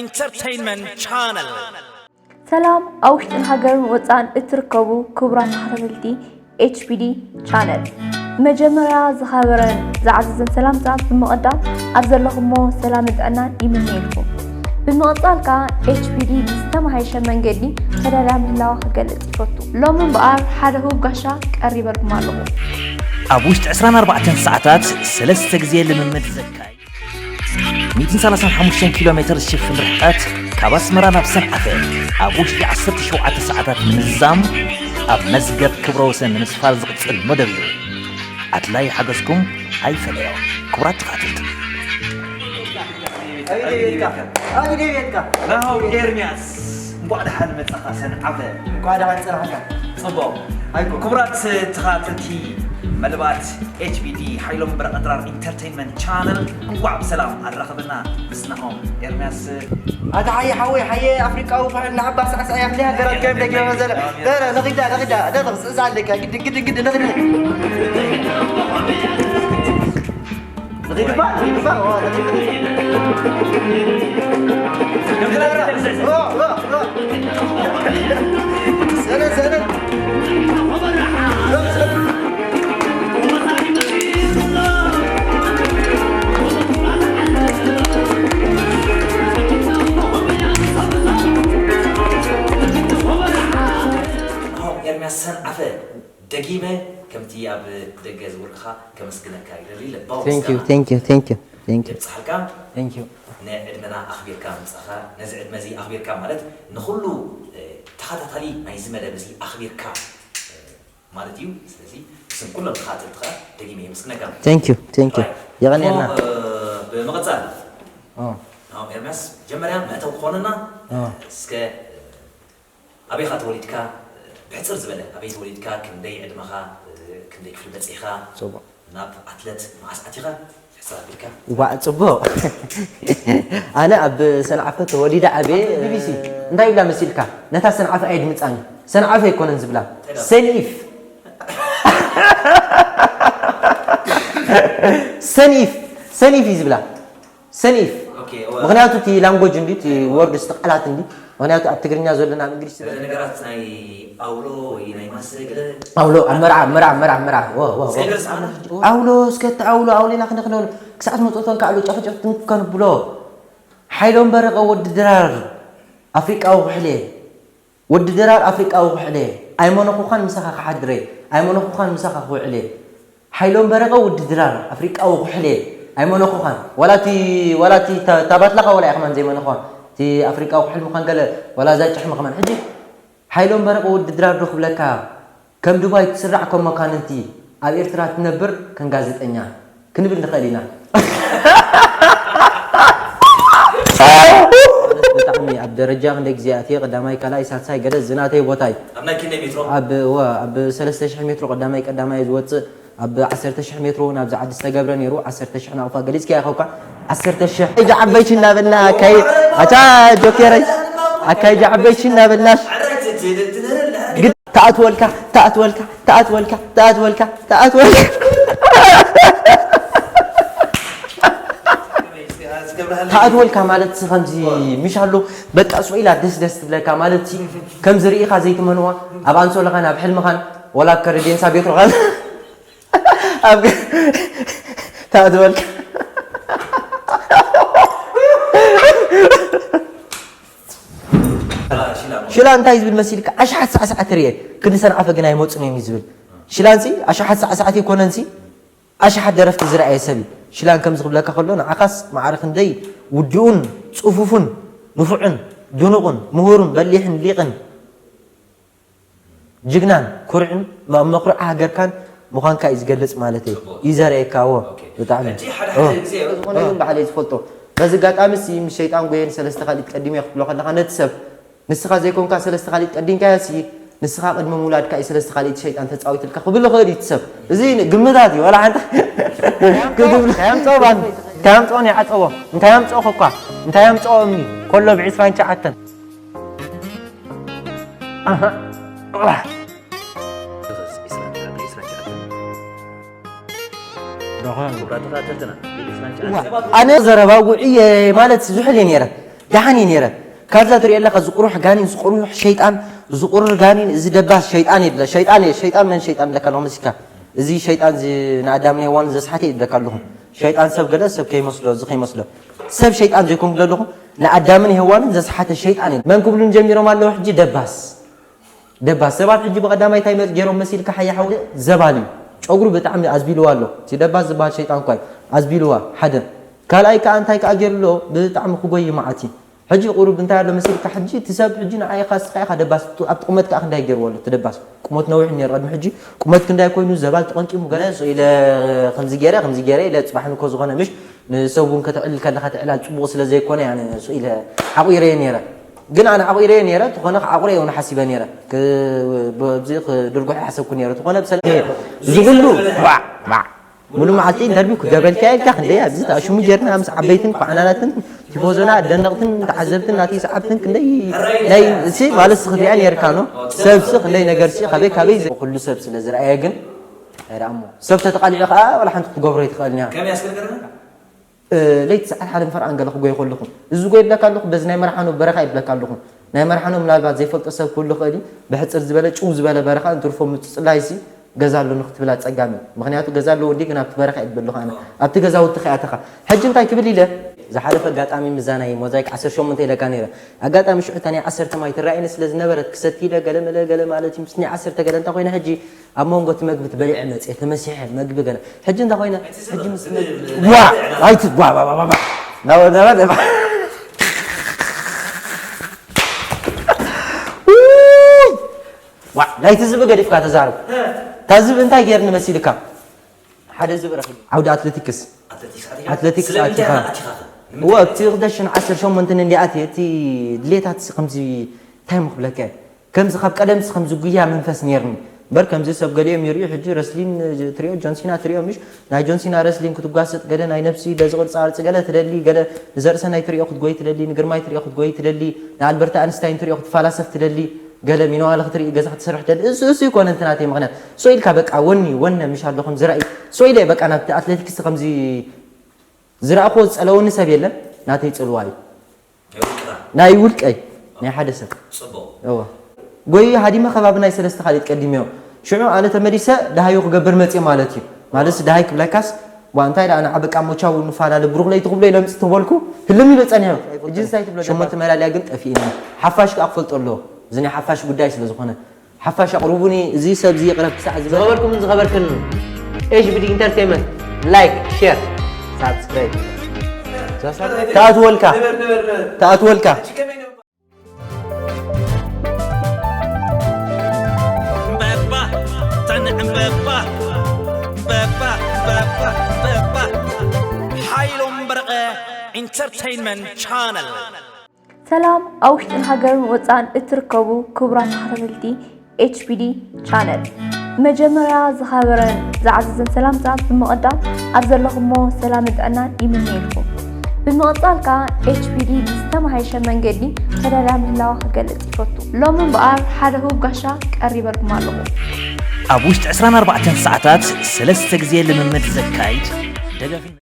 Entertainment Channel. ሰላም ኣብ ውሽጥን ሃገርን ወፃእን እትርከቡ ክቡራት ተኸታተልቲ ኤች ቢ ዲ ቻነል፣ መጀመርያ ዝኸበረን ዝዓዘዘን ሰላምታ ብምቕዳም ኣብ ዘለኹሞ ሰላምን ጥዕናን ይምነየልኩም። ብምቕፃል ከዓ ኤች ቢ ዲ ብዝተመሃየሸ መንገዲ ተዳልያ ምህላዋ ክገልፅ ይፈቱ። ሎሚ እምበኣር ሓደ ህቡብ ጋሻ ቀሪበልኩም ኣለኹ። ኣብ ውሽጢ ዕስራን ኣርባዕተን ሰዓታት ሰለስተ ግዜ ልምምድ ዘካይድ ሚእትን ሰላሳን ሓሙሽተን ኪሎ ሜትር ዝሽፍን ርሕቀት ካብ ኣስመራ ናብ ሰንዓፈ ኣብ ውሽጢ ዓሰርተ ሸውዓተ ሰዓታት ንምዝዛም ኣብ መዝገብ ክብረ ወሰን ንምስፋር ዝቕጽል መደብ እዩ። ኣድላይ ሓገዝኩም ኣይፈለዮ። ክቡራት ተኸታተልቲ። ኣበይ ደይ ቤትካ? ኣበይ ደይ ቤትካ? ናሆም ኤርሚያስ እንኳዕ ደሓን መጻኻ ሰንዓፈ። እንኳዕ ደሓን ጸናሕካ። ጽቡቕ። ኣይኮ። ክቡራት ተኸታተልቲ መደባት ኤች ቢ ዲ ሓይሎም በረቐ ድራር ኢንተርቴይንመንት ቻነል እንኳዕ ብሰላም ኣራኸበና ምስ ናሆም ኤርሚያስ። ኣታ ሓየ ሓወይ ሓየ ኣፍሪቃዊ ኩሕል ንዓባ ሳዕሳዕ እያ ክልተ ሃገራት ከም ደጊመ ዘለ በረ ነኺዳ ነኺዳ ደቕስ እዛ ኣለካ ግድ ግድ ግድ ነኺዳ ነኺድባ ነኺድባ ናሆም ኤርሚያስ ሰንዓፈ ደጊመ ከምቲ ኣብ ደገ ዝውርቅኻ ከመስግነካ ይደሊ። ለባዊ Thank you, ምስጋና thank you, thank you, thank you, የብጽሓልካ። thank you. ንዕድመና ኣኽቢርካ ምጻኻ፣ ነዚ ዕድመ እዚ ኣኽቢርካ ማለት ንኹሉ እ፣ ተኸታታሊ ናይዚ መደብ እዚ ኣኽቢርካ እ፣ ማለት እዩ። ስለዚ ብስም ኩሎም ተኸታተልትኻ ደጊመ የመስግነካ። Thank you, thank you. የቐንየልና። እሞ፣ እ፣ ብምቕጻል ኦ፣ ናሆም ኤርሚያስ መጀመርያ መእተው ክኾነና ኦ። እስከ ኣበይኻ ተወሊድካ? ብሕጽር ዝበለ ኣበይ ተወሊድካ? ክንደይ ዕድመኻ? ክንደይ ክፍሊ በጺሕካ? ጽቡቕ። ናብ ኣትለት መዓስ ኣቲኻ? ሕጽር ኣቢልካ። ዋዕ ጽቡቕ። ኣነ ኣብ ሰንዓፈ ተወሊደ ዓብየ። ቢ ቢ ሲ እንታይ ይብላ መሲልካ? ነታ ሰንዓፈ ኣየድምጻን እዩ። ሰንዓፈ ኣይኮነን ዝብላ። ሰንኢፍ። ሰንኢፍ። ሰንኢፍ እዩ ዝብላ። ሰንኢፍ። ኦኬ፣ እወ። ምኽንያቱ እቲ ላንጎጅ እንዲ እቲ ወርድ ስቲ ቃላት እንዲ ምኽንያቱ ኣብ ትግርኛ ዘሎ ናብ እንግሊሽ ገለ ነገራት ናይ ኣውሎ ወይ ናይ ማሰ ገለ ኣውሎ ኣብ መርዓ መርዓ መርዓ መርዓ ወ ወ ወ እስከ ንርስዓና። ኣውሎ እስከ እቲ ኣውሎ ኣውሊና ክንክነሉ ክሳዕ ትመፅኦ ተንካዕሉ ጨፍጨፍ ትንከንብሎ ሓይሎም በረቐ ወዲ ድራር ኣፍሪቃዊ ኩሕሌ ወዲ ድራር ኣፍሪቃዊ ኩሕሌ ኣይመነኹኻን ምሳኻ ክሓድረ ኣይመነኹኻን ምሳኻ ክውዕለ ሓይሎም በረቐ ውዲ ድራር ኣፍሪቃዊ ኩሕሌ ኣይመነኹኻን ዋላ እቲ ዋላ እቲ ታ- ታባትላኻ ዋላ ኢኽማን ዘይመነኹኻን እቲ ኣፍሪቃዊ ኩሕል ምዃን ገለ ዋላ እዛ ጭሕሚ ከማን ሕጂ ሓይሎም በረቐ ውዲ ድራር ዶ ክብለካ ከም ዱባይ ትስራዕ ከም መኳንንቲ ኣብ ኤርትራ ትነብር ከም ጋዜጠኛ ክንብል ንኽእል ኢና ብጣዕሚ ኣብ ደረጃ ክንደይ ግዜ ኣትየ ቀዳማይ ካልኣይ ሳልሳይ ገለ ዝናተይ ቦታ እዩ ኣብ ናይ ክንደይ ሜትሮ? ኣብ እወ ኣብ ሰለስተ ሽሕ ሜትሮ ቀዳማይ ቀዳማይ ዝወፅእ ኣብ ዓሰርተ ሽሕ ሜትሮ እውን ኣብዚ ዓዲ ዝተገብረ ነይሩ ዓሰርተ ሽሕ ናቕፋ ገሊፅካያ ኸውካ ዓሰርተ ሽሕ ኣካይዲ ዓበይቲ እናበልና ኣካይ ኣታ ጆኬረይ ኣካይዲ ዓበይቲ እናበልና ግድ ተኣትወልካ ተኣትወልካ ተኣትወልካ ተኣትወልካ ተኣትወልካ ተኣትወልካ ማለት ሲ ከምዚ ምሽ ኣሎ በቃ ስቕ ኢላ ደስ ደስ ትብለካ ማለት ሲ ከምዚ ርኢኻ ዘይትመንዋ ኣብ ኣንሶለኻን ኣብ ሕልምኻን ወላ ኣብ ከረዴንሳ ቤትሮኻን ኣብ ተኣትወልካ ሽላ እንታይ ዝብል መሲልካ ኣሽሓት ሳዕሳዕቲ ርየ ክንዲ ሰንዓፈ ግን ኣይመፁን እዮም እዩ ዝብል ሽላንሲ ኣሽሓት ሳዕሳዕቲ ኣይኮነንሲ ኣሽሓት ደረፍቲ ዝረኣየ ሰብ እዩ ሽላን ከምዚ ክብለካ ከሎ ንዓኻስ ማዕረ ክንደይ ውድኡን ፅፉፉን ንፉዕን ድኑቕን ምሁርን በሊሕን ሊቕን ጅግናን ኩርዕን ኣብ መኹርዒ ሃገርካን ምዃንካ እዩ ዝገልፅ ማለት እዩ እዩ ዘርእየካ እዎ ብጣዕሚ ሕጂ ሓደ ሓደ ግዜ ዝኾነ ይኹን ባዕለይ ዝፈልጦ በዚ ኣጋጣሚ ሲ ምስ ሸይጣን ጎየ ንሰለስተ ካልኢት ቀዲመ ክትብሎ ከለኻ ነቲ ሰብ ንስኻ ዘይኮንካ ሰለስተ ካልኢት ቀዲምካዮ ሲ ንስኻ ቅድሚ ምውላድካ እዩ ሰለስተ ካልኢት ሸይጣን ተፃዊትልካ ክብል ይኽእል እዩ እቲ ሰብ እዚ ግምታት እዩ ዋላ ሓንቲ ክግብሉ እንታይ ኣምፅኦ ባኒ እንታይ ኣምፅኦ ናይ ዓፀቦ እንታይ ኣምፅኦ ኮኳ እንታይ ኣምፅኦ እምኒ ኮሎ ብ ዕስራን ትሽዓተን ኣነ ዘረባ ውዕየ ማለት ዝውሕል እየ ነይረ ደሓን እየ ነይረ። ካብዛ ትሪኦ ኣለኻ ዝቁሩሕ ጋኒን፣ ዝቁሩሕ ሸይጣን፣ ዝቁሩር ጋኒን፣ እዚ ደባስ ሸይጣን የለ። ሸይጣን እየ፣ ሸይጣን መን ሸይጣን ኣለካ ኣለኹ መሲልካ። እዚ ሸይጣን እዚ ንኣዳምን ሄዋንን ዘስሓተ እየ ዝብለካ ኣለኹ። ሸይጣን ሰብ ገለ ሰብ ከይመስሎ፣ እዚ ከይመስሎ። ሰብ ሸይጣን ዘይኮንኩ ዘለኹ፣ ንኣዳምን ሄዋንን ዘስሓተ ሸይጣን እየ። መን ክብሉን ጀሚሮም ኣለዉ ሕጂ ደባስ። ደባስ ሰባት ሕጂ ብቐዳማይ እንታይ መ-፣ ገይሮም መሲልካ ሓያ ሓው ዘባል እዩ። ጨጉሩ ብጣዕሚ ኣዝቢልዋ ኣሎ። እቲ ደባስ ዝበሃል ሸይጣን እኳ እዩ ኣዝቢልዋ ሓደ። ካልኣይ ከኣ እንታይ ከኣ ገይሩ ኣሎ ብጣዕሚ ክጎይ መዓት እዩ። ሕጂ ቁሩብ እንታይ ኣሎ መሲልካ ሕጂ እቲ ሰብ ሕጂ ንዓይ ኢኻ ስኻ ኢኻ ደባስ ኣብቲ ቁመት ከኣ ክንዳይ ገይርዎ ኣሎ እቲ ደባስ። ቁመት ነዊሕ ነይሩ ቅድሚ ሕጂ ቁመት ክንዳይ ኮይኑ ዘባል ተቐንቂሙ ገለ እሱ ኢለ ከምዚ ገይረ ከምዚ ገይረ ኢለ ጽባሕ ንኮ ዝኾነ ምሽ ንሰብ እውን ከተዕልል ከለኻ ትዕላል ጽቡቕ ስለ ዘይኮነ ያነ እሱ ኢለ ዓቑረዮ ነይረ። ግን ኣነ ዓቑረዮ ነይረ፣ ተኾነ ክዓቑረ እውን ሓሲበ ነይረ። ክ-፣ ብ-፣ ኣብዚ ክድርጉሕ ሓሰብኩ ነይረ። ተኾነ ብሰለ-፣ እዚ ኩሉ ዋዕ፣ ዋዕ። ሙሉ መዓልቲ ኢንተርቪው ክገብረልካ ኢልካ ክንደይ ኣብዚ ተኣሽሙ ጌርና ምስ ዓበይትን ኳዕናናትን ቲፎዞና ኣደነቕትን ተዓዘብትን ናተይ ሰዓብትን ክንደይ ናይ እሲ ማለት ሲ ክትሪኣ ነይርካ ኖ። ሰብ ሲ ክንደይ ነገር ሲ ካበይ ካበይ ዘ-፣ ኩሉ ሰብ ስለ ዝረኣየ ግን ኣይረኣሞ። ሰብ ተተቓሊዑ ከኣ ዋላ ሓንቲ ክትገብሮ ኣይትኽእልን እያ። ከመይ ኣስገርገርና? እ፣ ለይቲ ሰዓት ሓደ ፈርቓን ገለ ክጎይ ከለኹ፣ እዚ ጎይ ይብለካ ኣለኹ፣ በዚ ናይ መርሓኖ በረኻ ይብለካ ኣለኹ። ናይ መርሓኖ ምናልባት ዘይፈልጦ ሰብ ክህሉ ይኽእል እዩ። ብሕጽር ዝበለ፣ ጭው ዝበለ በረኻ እንትርፎ ምጽጽላይሲ ገዛ ኣሎ ንክትብል ኣጸጋሚ እዩ። ምኽንያቱ ገዛ ኣለዎ እንዲ ግን ኣብቲ በረኻ እዩ ዝብል ኣለኹ ኣነ። ኣብቲ ገዛውቲ ከኣ ኣተኻ። ሕጂ እንታይ ክብል ኢለ? ዝሓለፈ ኣጋጣሚ ምዛ ናይ ሞዛይክ ዓሰርተ ሸሞንተ ኢለካ ነይረ። ኣጋጣሚ ሽዑ እታ ናይ ዓሰርተ ማይ ትረኣየኒ ስለ ዝነበረት ክሰቲ ኢለ ገለ መለ ገለ ማለት እዩ። ምስ ናይ ዓሰርተ ገለ እንታይ ኮይነ ሕጂ ኣብ መንጎ እቲ መግቢ በሊዐ መጽየ፣ ተመሲሐ መግቢ ገለ። ሕጂ እንታይ ኮይነ? ሕጂ ምስ መግቢ ዋ! ኣይት-፣ ዋ፣ ዋ፣ ዋ፣ ዋ፣ ዋ። ናበ፣ ናበ፣ ናበ። ውይ! ዋ! ናይቲ ዝብኢ ገዲፍካ ተዛረብ። እታ ዝብኢ እንታይ ገይርኒ መሲልካ? ሓደ ዝብኢ ረኺቡ። ዓውዲ ኣትሌቲክስ። ኣትሌቲክስ ኣትሌቲክስ ኣትሌቲክስ ኣቲኻ። ስለምንታይ ኣቲኻ? እወ፣ እቲ ክልተ ሽሕን ዓሰርተ ሸሞንተን እንዲ ኣትየ፣ እቲ ድሌታት ከምዚ እንታይ ምኽብለካ እየ? ከምዚ ካብ ቀደምስ ከምዚ ጉያ መንፈስ ነይርኒ። እምበር ከምዚ ሰብ ገሊኦም ይርእዩ፣ ሕጂ ረስሊን ትሪኦ፣ ጆን ሲና ትሪኦ፣ ምሽ ናይ ጆን ሲና ረስሊን ክትጓሰጥ፣ ገለ ናይ ነብሲ በዚ ቅርጻ ቅርጺ ገለ ትደሊ፣ ገለ ንዘርእሰናይ ትሪኦ ክትጎይ ትደሊ፣ ንግርማይ ትሪኦ ክትጎይ ትደሊ፣ ንኣልበርት ኣንስታይን ትሪኦ ክትፋላሰፍ ትደሊ፣ ገለ ሚነዋለ ክትርኢ ገዛ ክትሰርሕ ትደሊ። እሱ፣ እሱ ይኮነ እንት ናተይ ምኽንያት። ሶ ኢልካ በቃ ወኒ፣ ወነ ምሽ ኣሎ ከም ዝረኣይ። ሶ ኢለ በቃ ናብቲ ኣትሌቲክስ ከምዚ ዝረኣኹዎ ዝጸለወኒ ሰብ የለን፣ ናተይ ጽልዋ እዩ። ናይ ውልቅኻ? ናይ ውልቀይ፣ ናይ ሓደ ሰብ። ጽቡቕ። እወ። ጎይ ሃዲመ ከባቢ ናይ ሰለስተ ካልኢት ቀዲመዮ። ሽዑ ኣነ ተመሊሰ ደሃዩ ክገብር መጽየ ማለት እዩ። ማለትስ ደሃይ ክብለካስ፣ ዋ፣ እንታይ ደኣ ንዓ በቃ ሞቻው ንፈላለ ብሩኽ ለይቲ ክብሎ ኢለ ምጽ ተበልኩ፣ ህልም ይበጸኒ። ሕጂ እንታይ ትብሎ ሸሞንተ ደኣ? መዳልያ ግን ጠፊእኒ። ሓፋሽ ከኣ ክፈልጦ ኣለዎ። እዚ ናይ ሓፋሽ ጉዳይ ስለ ዝኾነ። ሓፋሽ ኣቕርቡኒ፣ እዚ ሰብ እዚ ይቕረብ ክሳዕ ዝበለ። ዝኸበርኩምን ዝኸበርክን ኤች ቢ ዲ ኢንተርቴይንመንት፣ ላይክ፣ ሼር፣ ሳብስክራይብ። ተኣትወልካ። ተኣትወልካ። በባ፣ ተንዕም በባ፣ በባ፣ በባ፣ በባ። ሓይሎም በረቐ ኢንተርቴይንመንት ቻነል። ሰላም፣ ኣብ ውሽጥን ሃገርን ወጻእን እትርከቡ ክቡራት ተኸታተልቲ ኤች ቢ ዲ ቻነል፣ መጀመርያ ዝኸበረን ዝዓዘዘን ሰላምታ ብምቕዳም ኣብ ዘለኹሞ ሰላምን ጥዕናን ይምነየልኩም። ብምቕጻል ከኣ ኤች ቢ ዲ ብዝተመሃየሸ መንገዲ ተዳልያ ምህላዋ ክገልጽ ይፈቱ። ሎሚ እምበኣር ሓደ ህቡብ ጋሻ ቀሪበልኩም ኣለኹ። ኣብ ውሽጢ ዕስራን ኣርባዕተን ሰዓታት ሰለስተ ግዜ ልምምድ ዘካይድ ደጋፊ